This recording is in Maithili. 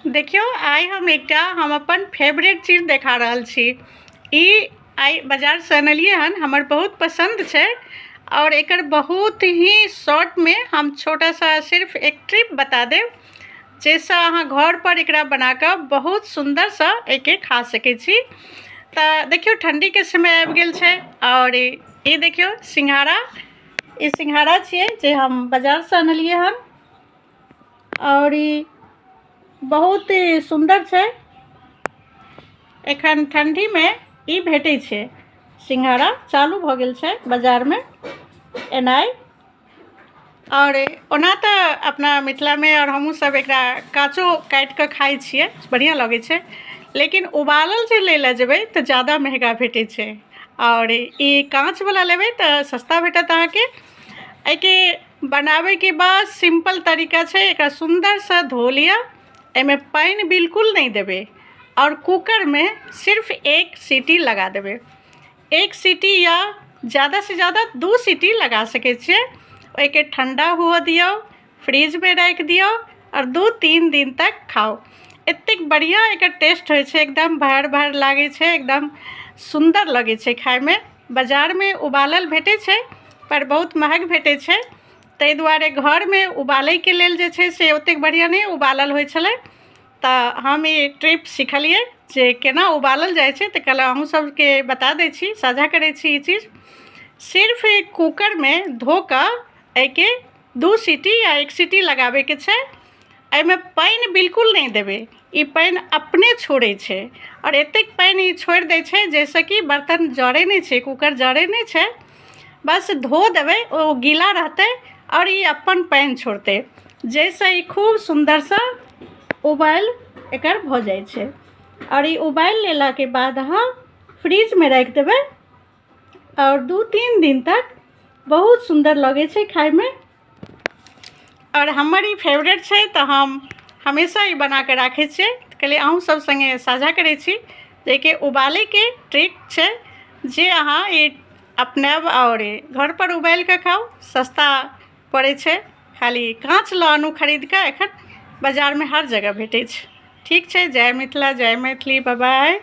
देखियौ आइ हम एकटा हम अपन फेवरेट चीज देखा रहल छी। ई आइ बाजारसँ अनलियै हन, हमर बहुत पसन्द छै और एकर बहुत ही शॉर्टमे हम छोटा सा सिर्फ एक ट्रिप बता देब जाहिसँ अहाँ घर पर एकरा बनाकऽ बहुत सुन्दरसँ एहिके खा सकै छी। तऽ देखियौ ठण्डीके समय आबि गेल छै और ई देखियौ सिंघाड़ा, ई सिंघाड़ा छियै जे हम बाजारसँ अनलियै हन और ई बहुत सुन्दर छै। एखन ठण्डीमे ई भेटै छै, सिंघाड़ा चालू भऽ गेल छै बाजारमे एनाइ। और ओना तऽ अपना मिथिलामे आओर हमहूँ सब एकरा काँचो काटिकऽ खाइ छियै, बढ़िआँ लगै छै, लेकिन उबालल जे लै लए जेबै तऽ जादा महगा भेटै छै और ई काँचवला लेबै तऽ सस्ता भेटत अहाँके। एहिके बनाबैके बस सिम्पल तरीका छै, एकरा सुन्दरसँ धो लिअ, एहिमे पानि बिल्कुल नहि देबै आओर कूकरमे सिर्फ एक सीटी लगा देबै। एक सीटी या ज़्यादासँ ज़्यादा 2 सीटी लगा सकै छियै। ओहिके ठण्डा हुअ दियौ, फ्रिजमे राखि दियौ आओर 2-3 दिन तक खाउ। एतेक बढ़िआँ एकर टेस्ट होइ छै, एकदम भर भर लागै छै, एकदम सुन्दर लगै छै खाइमे। बाजारमे उबालल भेटै छै पर बहुत महग भेटै छै, ताहि दुआरे घरमे उबालैके लेल जे छै से ओतेक बढ़िआँ नहि उबालल होइ छलै। तऽ हम ई ट्रिप सिखलियै जे केना उबालल जाइ छै, तऽ कहलहुँ अहूँ सबके बता दै छी, साझा करै छी ई चीज। सिर्फ कूकरमे धो कऽ एहिके 2 सीटी या 1 सीटी लगाबैके छै। एहिमे पानि बिल्कुल नहि देबै, ई पानि अपने छोड़ै छै आओर एतेक पानि ई छोड़ि दै छै जाहिसँ कि बर्तन जरै नहि छै, कूकर जरै नहि छै। बस धो देबै, ओ गीला रहतै आओर ई अपन पानि छोड़तै, जाहिसँ ई खूब सुन्दरसँ उबालि एकर भऽ जाइ छै। आओर ई उबालि लेलाके बाद अहाँ फ्रिजमे राखि देबै आओर 2-3 दिन तक बहुत सुन्दर लगै छै खाइमे। आओर हमर ई फेवरेट छै तऽ हम हमेशा ई बनाकऽ राखै छियै। कहलियै अहूँ सब सङ्गे साझा करै छी जेकि उबालैके ट्रिक छै जे अहाँ ई अपनायब आओर घरपर उबालिकऽ खाउ, सस्ता पड़ै छै। खाली काँच लऽ आनू खरीदकऽ, एखन बाजारमे हर जगह भेटै छै। ठीक छै, जय मिथिला, जय मैथिली, बाय बाय।